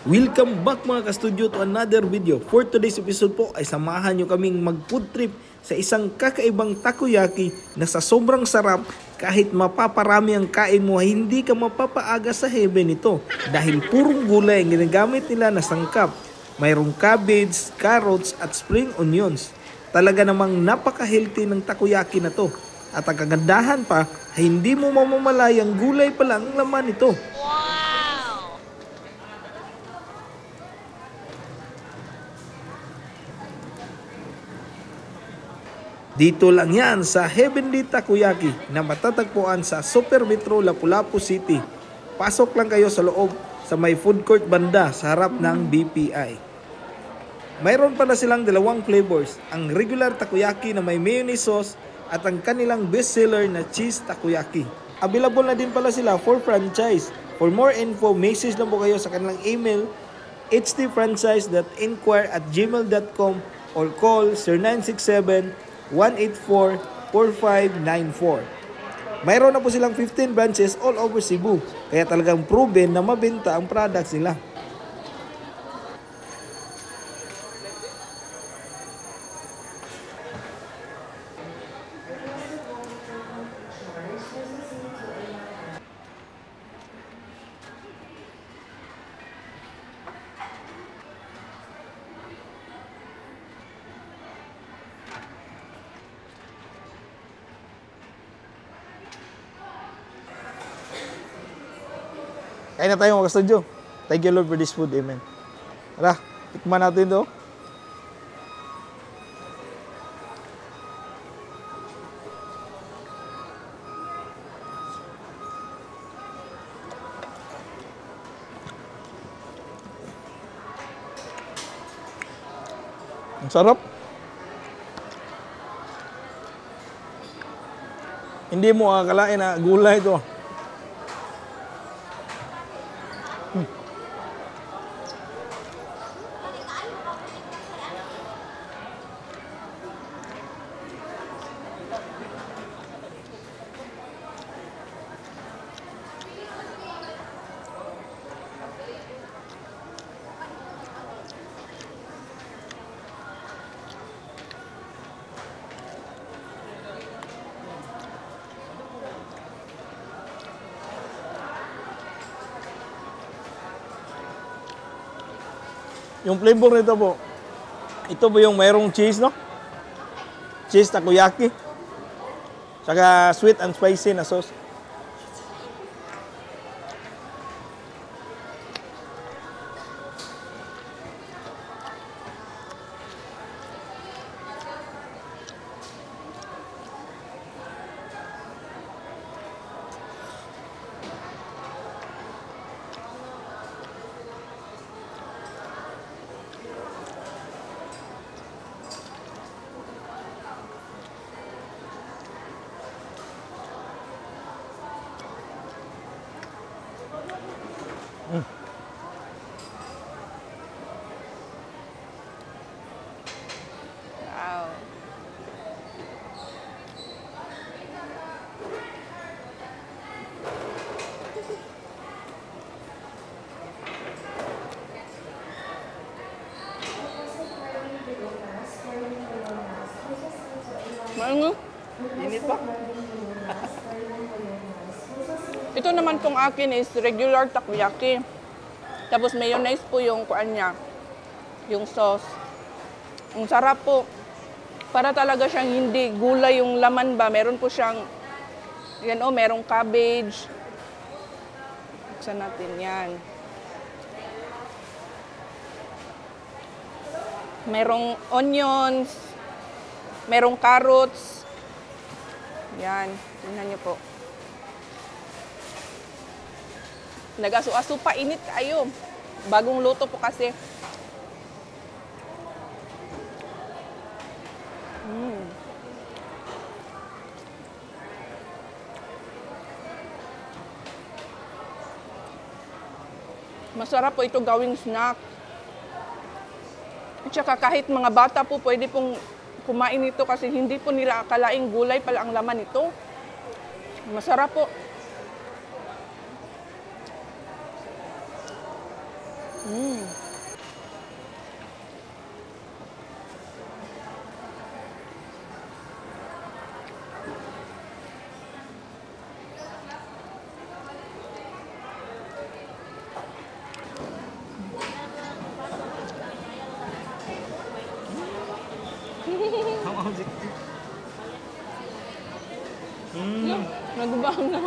Welcome back mga ka-studio to another video. For today's episode po ay samahan nyo kaming mag-food trip sa isang kakaibang takoyaki na sa sobrang sarap kahit mapaparami ang kain mo ay hindi ka mapapaaga sa heaven ito dahil purong gulay ang ginagamit nila na sangkap. Mayroong cabbage, carrots at spring onions. Talaga namang napaka-healthy ng takoyaki na to. At ang kagandahan pa ay hindi mo mamamalay ang gulay pala ang laman nito. Dito lang yan sa Heavenly Takoyaki na matatagpuan sa Super Metro Lapu-Lapu City. Pasok lang kayo sa loob sa may food court banda sa harap ng BPI. Mayroon pala silang dalawang flavors, ang regular takoyaki na may mayonnaise sauce at ang kanilang bestseller na cheese takoyaki. Available na din pala sila for franchise. For more info, message lang po kayo sa kanilang email htfranchise.inquire@gmail.com or call 0967-184-4594. Mayroon na po silang 15 branches all over Cebu, kaya talagang proven na mabenta ang products nila. Kain na tayo mga ka-studio. Thank you Lord for this food. Amen. Tara, tikman natin ito. Ang sarap. Hindi mo akalain na gulay ito. Yung flavor nito po, ito po yung mayroong cheese, no? Cheese takoyaki. Saka sweet and spicy na sauce. Wow. Maango? Init pa? Ito naman pong akin is regular takoyaki. Tapos mayonnaise po yung kuan niya, yung sauce. Ang sarap po. Para talaga siyang hindi gulay yung laman ba. Meron po siyang, yan o, merong cabbage. Buksan natin yan. Merong onions. Merong carrots. Yan, tingnan niyo po. Nag-aso-aso pa, init kayo. Bagong luto po kasi. Masarap po ito gawing snack. At saka kahit mga bata po pwede pong kumain ito kasi hindi po nila akalaing gulay pala ang laman nito. Masarap po. Mm. Nagbang na.